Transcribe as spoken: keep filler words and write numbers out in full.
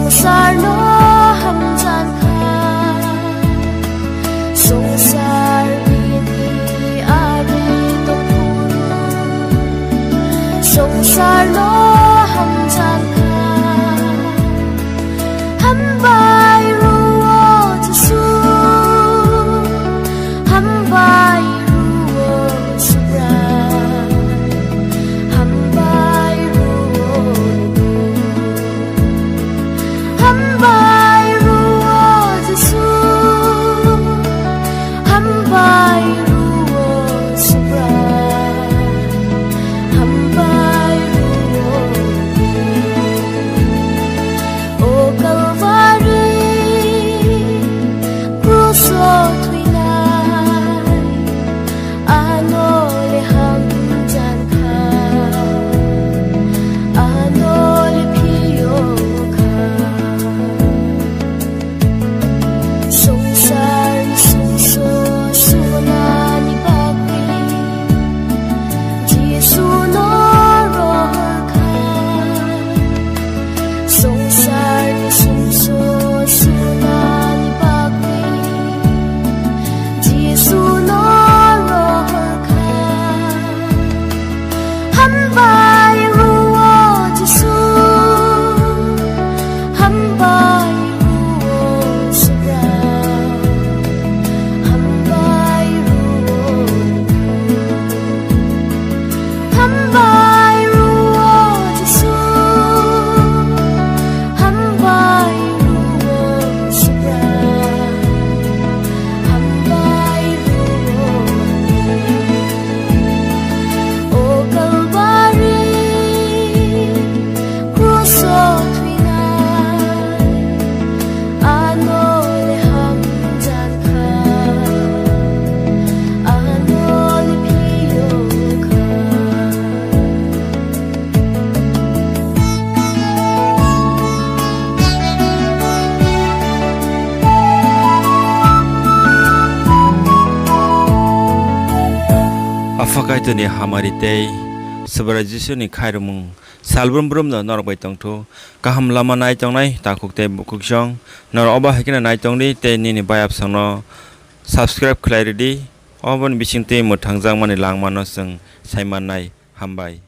Songsarno hamjak kha, songsar bini ari tongphuru. Songsarno hamjak kha, hambai rwo Jisu, hambai rwo Subrai, hambai rwo. Hambai rwo Jisu, hambai rwo Subrai, hambai rwo. O Kalvari, kruso thwinai, ano le hamjak kha, ano le phiyok kha. Songsarni sumsok sunani bagwi Jisuno rohor kha. Songsarni sumsok sunani bagwi Jisuno rohor kha. Hambai rwo Jisu, hambai rwo Subrai, hambai rwo. Hambai rwo Jisu, hambai rwo Subrai, hambai rwo. O Kalvari, kruso thwinai, ano le hamjak kha, ano le phiyok kha. Apha Kaitorni hamari tei Subrai Jisuni khairokmung salbrum brumno norok bai tongthu. Kaham lama nai tongnai takhuk tei bukhuksong norok obo hai kheno nai tongdi tei nini bai absongno subscribe khlai ridi. Oboni bisingtwi mwthangjakmani langmano chwng saimannai. Hambai.